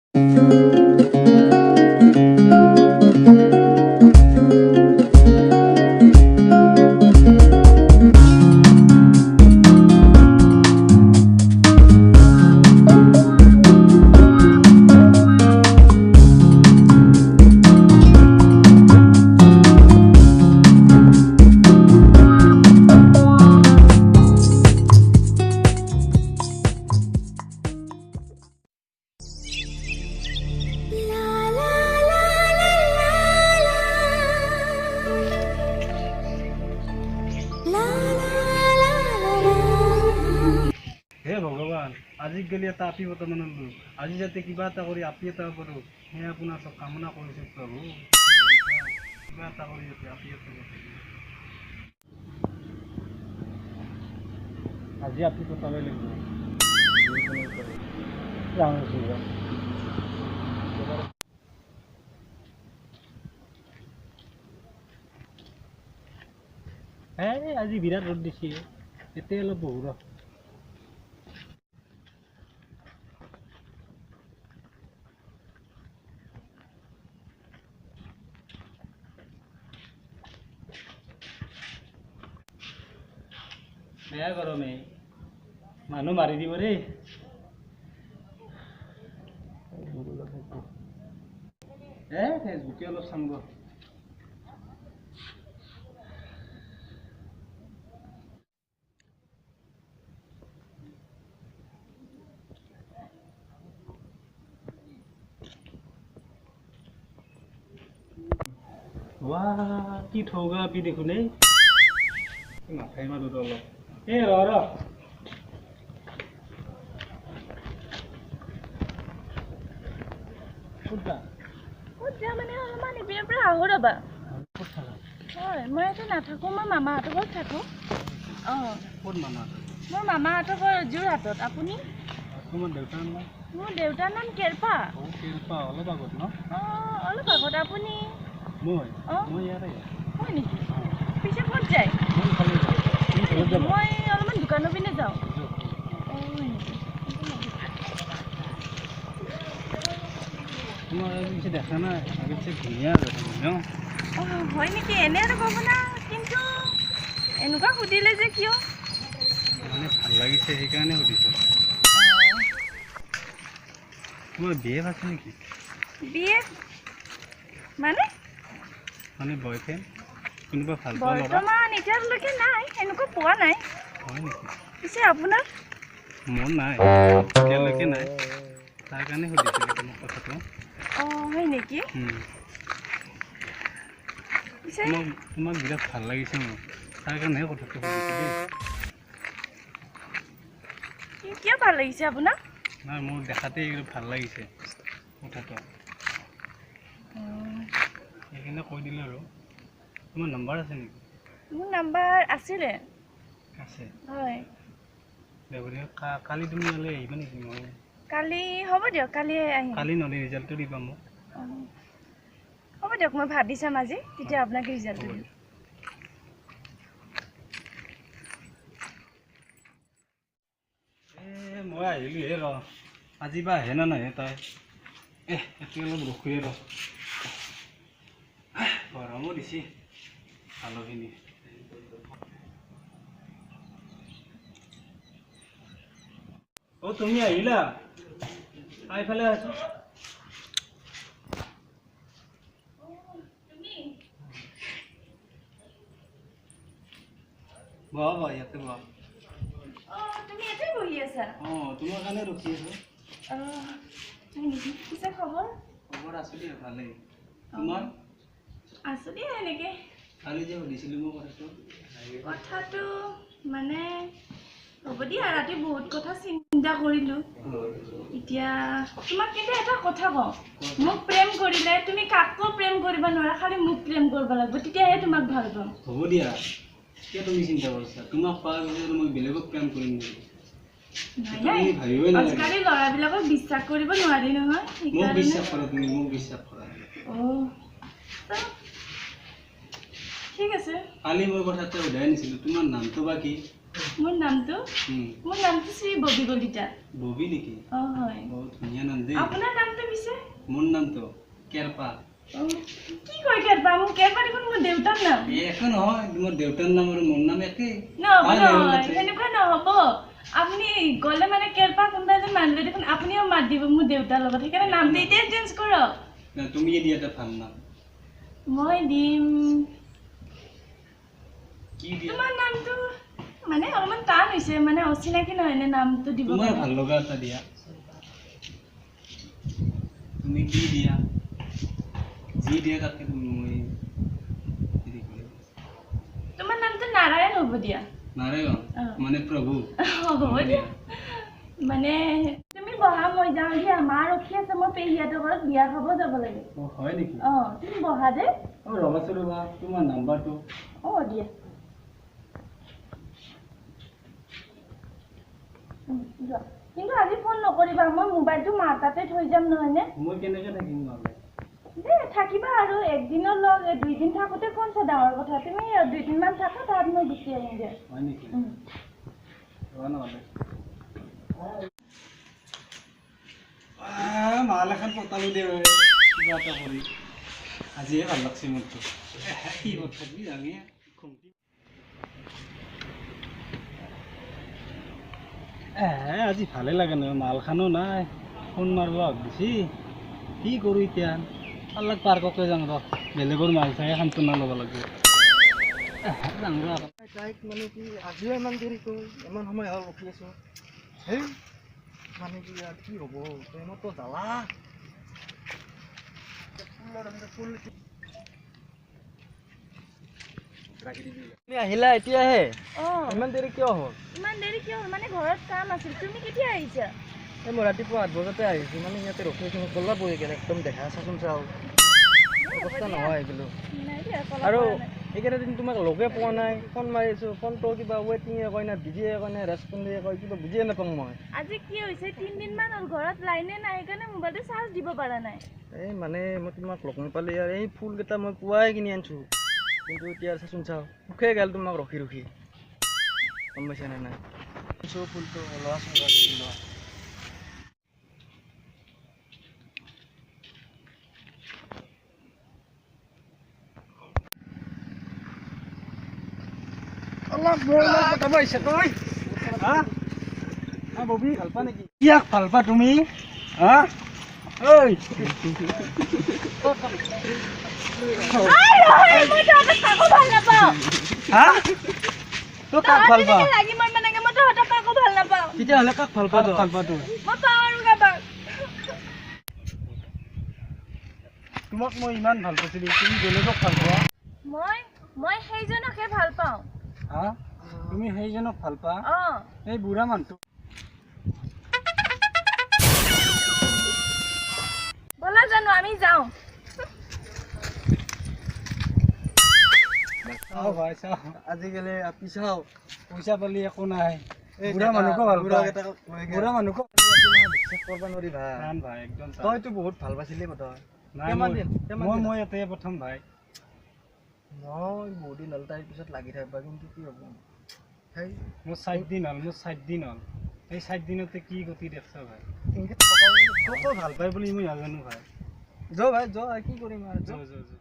হে ভগৱান, আজি গেলি এটা আপি বৰ্তমান আজি যাতে কিবা এটা কৰি আপি এটা কৰোঁ, সেই আপোনাৰ চব কামনা কৰিছোঁ প্ৰভু। কিবা এটা কৰি যাতে আপি এটা কৰোঁ। আজি আপি পতাবই লাগিব। যাওঁ। এই আজি বিৰাট ৰ'দ দিছে, এতিয়া অলপ বহু ৰ। বেয়া গৰমে মানুহ মাৰি দিব দেই। এ ফেচবুকে অলপ চাম ৰ। ৱাহ, কি ঠগা আপি দেখোন। এই মাথাই মাৰো অলপ। এ ৰ ৰ, ক'ত যা? ক'ত যা মানে অলপমান ইপিনৰ পৰা আহোঁ ৰ'বা। ক'ত থাকা? হয়, মই ইয়াতে নাথাকোঁ, মই মামাহঁতৰ ঘৰত থাকোঁ। অঁ। ক'ত মামাহঁতৰ? মোৰ মামাহঁতৰ ঘৰ যোৰহাটত। আপুনি? তোমাৰ দেউতাৰ নাম? মোৰ দেউতাৰ নাম কেৰপা। অঁ, কেৰপা, অলপ আগত ন? অঁ, অলপ আগত। আপুনি? মই? অঁ। মই ইয়াৰে। হয় নেকি? পিছে ক'ত যায়? মই ইফালে যাওঁ। তুমি ঘৰত যাবা? মই অলপমান দোকানৰ পিনে যাওঁ। অঁ, হয় নেকি? তোমাৰ পিছে দেখা নাই, আগতছে ধুনীয়া দেখোন ন? অঁ, হয় নেকি? এনে আৰু ক'ব না, কিন্তু এনেকুৱা সুধিলে যে কিয়? মানে ভাল লাগিছে, সেইকাৰণে সুধিছোঁ। তোমাৰ বি এফ আছে নেকি? বি এফ মানে? মানে বয়ফ্ৰেণ্ড, কোনোবা ভাল পোৱা ল'ৰা? বৰ্তমান এতিয়ালৈকে নাই, এনেকুৱা পোৱা নাই। হয় নেকি? পিছে আপোনাৰ? মোৰ নাই, এতিয়ালৈকে নাই, তাৰ কাৰণে সুধিছিলোঁ তোমাক কথাটো। অঁ, হয় নেকি? পিছে তোমাক বিৰাট ভাল লাগিছে মোৰ, তাৰ কাৰণেহে কথাটো সুধিছোঁ দেই। কিয় ভাল লাগিছে আপোনাক? নাই, মোৰ দেখাতেই ভাল লাগিছে কথাটো, সেইকাৰণে কৈ দিলোঁ আৰু। তোমাৰ নাম্বাৰ আছে নেকি? মোৰ নাম্বাৰ আছিলে। আছে? হয়। কালি তুমি ইয়ালৈ আহিবা নেকি? মই কালি হ'ব দিয়ক, কালি আহিম। কালি নহ'লে ৰিজাল্টটো দিবা মোক। হ'ব দিয়ক, মই ভাবি চাম আজি, তেতিয়া আপোনাক ৰিজাল্টটো দিম। এ মই আহিলোঁ হে, ৰ, আজি বা আহে নে নাহে তাই। এ এতিয়া অলপ ৰখোৱে ৰ, গৰমো দিছে ভালোখিনি। অ' তুমি আহিলা, এইফালে আছো। বহা বহা, ইয়াতে বহা। তুমি ইয়াতে বহি আছা? অঁ, তোমাৰ কাৰণে ৰখি আছো। হয় নেকি? পিছে খবৰ? খবৰ আছো দিয়া ভালেই, তোমাৰ? আছো দিয়া এনেকে। কালি যে সুধিছিলোঁ মই কথাটো? কথাটো মানে হ'ব দিয়া, ৰাতি বহুত কথা চিন্তা কৰিলোঁ। এতিয়া তোমাক কিন্তু এটা কথা কওঁ, মোক প্ৰেম কৰিলে তুমি কাকো প্ৰেম কৰিব নোৱাৰা, খালি মোক প্ৰেম কৰিব লাগিব, তেতিয়াহে তোমাক ভাল পাম। হ'ব দিয়া, কিয় তুমি চিন্তা কৰিছা? তোমাক পোৱাৰ পিছত মই বেলেগক প্ৰেম কৰিম নেকি? নাই নাই, আজিকালি ল'ৰাবিলাকক বিশ্বাস কৰিব নোৱাৰি নহয়। মোক বিশ্বাস কৰা, তুমি মোক বিশ্বাস কৰা। অঁ, ঠিক আছে। কালি মই কথাটো সোধাই নাছিলোঁ, তোমাৰ নামটো বা কি? মোৰ নামটো? মোৰ নামটো শ্ৰী ববী কলিতা। ববী নেকি? অ হয়। বহুত ধুনীয়া নাম দেই। আপোনাৰ নামটো পিছে? মোৰ নামটো কেৰপা। কি কয় কেৰপা? মোৰ কেৰপা দেখোন মোৰ দেউতাৰ নাম। একো নহয়, মোৰ দেউতাৰ নাম আৰু মোৰ নাম একেই। নহয়, সেনেকুৱা নহ'ব। আপুনি গ'লে মানে কেৰপা কোনোবা এজন মানুহ দেখোন আপুনিও মাত দিব মোৰ দেউতাৰ লগত, সেইকাৰণে নামটো এতিয়াই চেঞ্জ কৰক। তুমি দিয়া এটা ভাল নাম। মই দিম তোমাৰ নামটো মানে অলপমান টান হৈছে, মানে অচিনাকি নহয় নে নামটো দিব। তোমাৰ ভাল লগা এটা দিয়া। তুমি কি দিয়া, যি দিয়া তাকে মই হেৰি কৰিম। তোমাৰ নামটো নাৰায়ণ হ'ব দিয়া। নাৰায়ণ মানে প্ৰভু হ'ব দিয়া। মানে তুমি বহা, মই যাওঁ দিয়া, মা ৰখি আছে, মই পেহীহঁতৰ ঘৰত বিয়া খাব যাব লাগে। অ হয় নেকি? অ তুমি বহা দে। অ ৰ'বাচোন ৰ'বা, তোমাৰ নাম্বাৰটো। অ দিয়া। কিন্তু আজি ফোন নকৰিবা, মই মোবাইলটো মাৰ তাতে থৈ যাম নহয়নে? মই কেনেকৈ থাকিম নহ'লে? দে থাকিবা আৰু, একদিনৰ লগ দুইদিন থাকোঁতে কোন চা ডাঙৰ কথা। তুমি দুইদিনমান থাকা, তাত মই গুচি আহিম দিয়া। হয় নেকি? নহ'লে মাল এখন পতালো দে কিবা এটা কৰি, আজিহে ভাল লাগছে মোৰতো। কি থাকবি জাঙে খুমটি। আজি ভালে লাগে নহয়, মালখানো নাই, ফোন মাৰিব হাক দিছি। কি কৰোঁ এতিয়া? আল্লাক পাৰ্ককে যাওঁ ৰ, বেলেগৰ মাল চাই সান্তনা ল'ব লাগিব। যাওঁ ৰ। তাইক মানে কি আজিও ইমান দেৰি হ'ল, ইমান সময় হ'ল ৰখি আছোঁ। হেই মানে কি আৰু কি হ'ব, প্ৰেমতো জ্বালা। ফুল তুমি আহিলা এতিয়াহে? ইমান দেৰি কিয় হ'ল? ইমান দেৰি কিয় হ'ল মানে ঘৰত কাম আছিল। তুমি কেতিয়া আহিছা? এই মই ৰাতিপুৱা 8 বজাতে আহিছোঁ। মানে ইয়াতে ৰখি আছোঁ, কলা পৰি গ'ল একদম। দেখা চাচোন, চাওঁ অৱস্থা নহয় এইগিলো। আৰু এইকেইটা দিন তোমাক লগে পোৱা নাই, ফোন মাৰিছোঁ, ফোনটো কিবা ৱেইটিঙে কয় না বিজিয়ে কয় না ৰেচপণ্ডে কয়, কিবা বুজিয়ে নাপাওঁ মই। আজি কি হৈছে, 3 দিনমান হ'ল ঘৰত লাইনে নাই, সেইকাৰণে মোবাইলটো চাৰ্জ দিব পৰা নাই। এই মানে মই তোমাক লগ নাপালে আৰু এই ফুলকেইটা মই পুৱাই কিনি আনিছোঁ, কিন্তু এতিয়া চাচোন চাওঁ সুখে গ'ল তোমাক ৰখি ৰখি। গম পাইছা নে নাই? ফুলটো লোৱাচোন, লোৱা। অলপ মোৰ লগত আহিছে তই। হা ববী ভাল পা নেকি? ইয়াক ভাল পা তুমি? হা ঐ হা তই কাক ভাল পা? তেতিয়াহ'লে কাক ভাল পা? ভাল পা তই? তোমাক মই ইমান ভাল পাইছিলোঁ, তুমি বেলেগক ভাল পোৱা? মই সেইজনকহে ভাল পাওঁ। হা তুমি সেইজনক ভাল পা? এই বুঢ়া মানুহটো? ব'লা জানো আমি যাওঁ। চাওঁ ভাই চাওঁ, আজিকালি আপি চাওঁ, পইচা পালি একো নাই, বুঢ়া মানুহকো ভাল পায়, বুঢ়া মানুহকো বিশ্বাস কৰিব নোৱাৰি ভাই। ভাই একদম। তইতো বহুত ভাল পাইছিলি বোধহয়। মই ইয়াতে প্ৰথম ভাই। মই বহুত দিন হ'ল তাইৰ পিছত লাগি থাকিবা, কিন্তু কি হ'ব? মোৰ 4 দিন হ'ল, মোৰ 4 দিন হ'ল। এই 4 দিনতে কি গতি দেখছ ভাই। তোকো ভাল পাই বুলি মই নাজানো ভাই। যো ভাই যো, কি কৰিম আৰু। যো যো যো।